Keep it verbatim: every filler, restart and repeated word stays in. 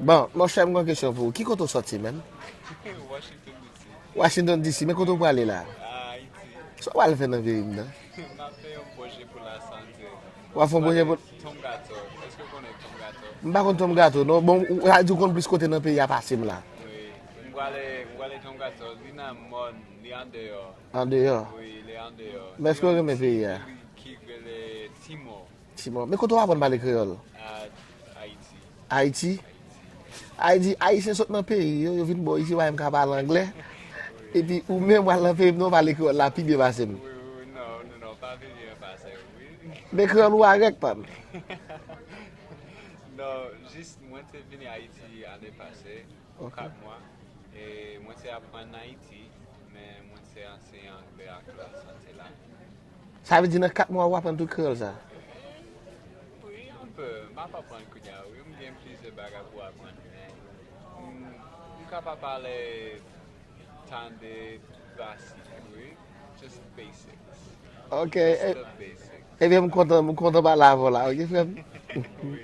Bon, monchè, m gen yon kesyon pou ou. Ki kote w sòti menm? Washington D C. Washington D C, men kote w prale la? Ayiti. Sa w pral fè nan peyi m nan? M ap fè yon pwojè pou la sante. W ap fè yon pwojè pou. Tom Gato. Èske w konnen Tom Gato? M pa konn Tom Gato, non. Bon, ou sa di w konn plis kote nan peyi a pase m la. Wi. M prale, m prale Tom Gato. Li nan mòn, li andeyò. Andeyò. Wi, li andeyò. Men èske w renmen peyi a? Ki rele Timò. Timò. Men kote w aprann pale kreyòl? A Ayiti. Ayiti? Ayiti, Ayisyen sot nan peyi yo, yo vin bò isi, pa menm ka pale anglè. Epi ou menm w al nan peyi m, non, w pale kreyòl la pi byen pase m. Wi, wi, non, non, non, pa vini an pase, wi. Men kreyòl ou arèk, pa m. Non, jis mwen te vini Ayiti ane pase, pou kat mwa. E mwen te aprann Ayiti, men mwen te anseye anglè ak la sante la. Sa vle di nan kat mwa ou aprann tout kreyòl sa? Wi, anpe. M ap aprann kounye a, wi. M gen plizyè bagay pou aprann, men m, m ka pa pale tande tout bazik, wi. Just basics. Ok. Just E, the basics. ebyen, m kontan, m kontan pale avè w la, ok, frè m? Wi.